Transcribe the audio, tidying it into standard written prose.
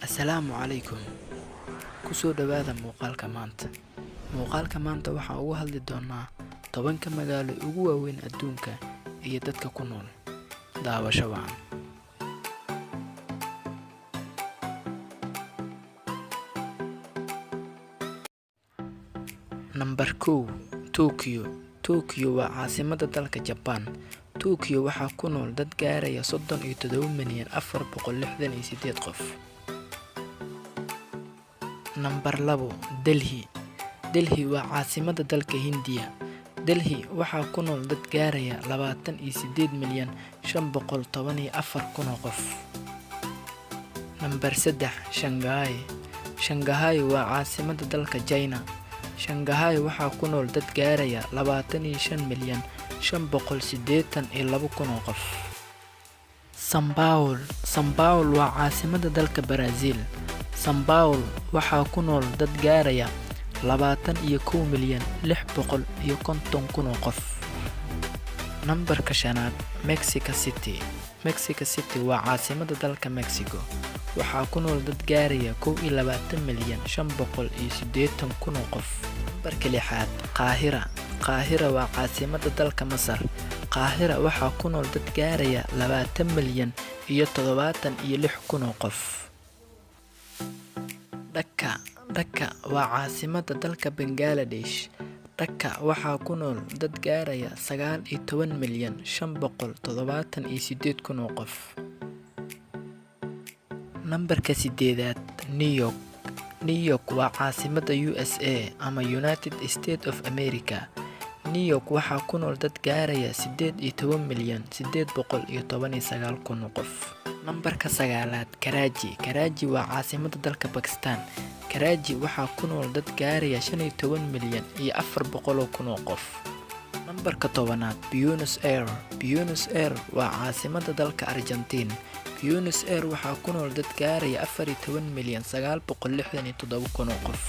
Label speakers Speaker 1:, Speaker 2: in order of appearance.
Speaker 1: Assalaamu calaykum. Ku soo dhawaada muuqaalka maanta. Muuqaalka maanta waxaan uga hadli doonaa 10-ka magaalo ugu waaweyn adduunka iyo dadka ku nool. Daawasho wacan. Nambar 1, Tokyo. Tokyo waa caasimadda dalka Japan. Tokyo waxaa ku nool dad gaaraya 37,000,468 qof. Nambar 2, Delhi. Delhi waa caasimadda dalka Hindiya. Delhi waxaa ku nool dad gaaraya 28,514,000 oo qof. Nambar 3, Shanghai. Shanghai waa caasimadda dalka China. Shanghai waxaa ku nool dad gaaraya 25,582,000 oo qof. São Paulo. São Paulo waa caasimadda dalka Brazil. São Paulo waxaa ku nool dad gaaraya 21,650,000 oo qof. Nambarka 5aad, Mexico City. Mexico City waa caasimadda dalka Mexico. Waxaa ku nool dad gaaraya 21,580,000 oo qof. Nambarka 6aad, Qaahira. Qaahira waa caasimadda dalka Masar. Qaahira waxaa ku nool dad gaaraya 20,076,000 oo qof. Dhaka. Dhaka waa caasimadda dalka Bangladesh. Dhaka waxaa ku nool dad gaaraya 19,578,000 oo qof. Nambarka 8aad, New York. New York waa caasimadda USA ama United States of America. New York waxaa ku nool dad gaaraya 18,819,000 oo qof. Nambarka 9aad, Karachi. Karachi waa caasimadda dalka Pakistan. Karachi waxaa ku nool dad gaaraya 15,400,000 oo qof. Nambarka 10aad, Buenos Aires. Buenos Aires waa caasimadda dalka Argentina. Buenos Aires waxaa ku nool dad gaaraya 14,967,000 oo qof.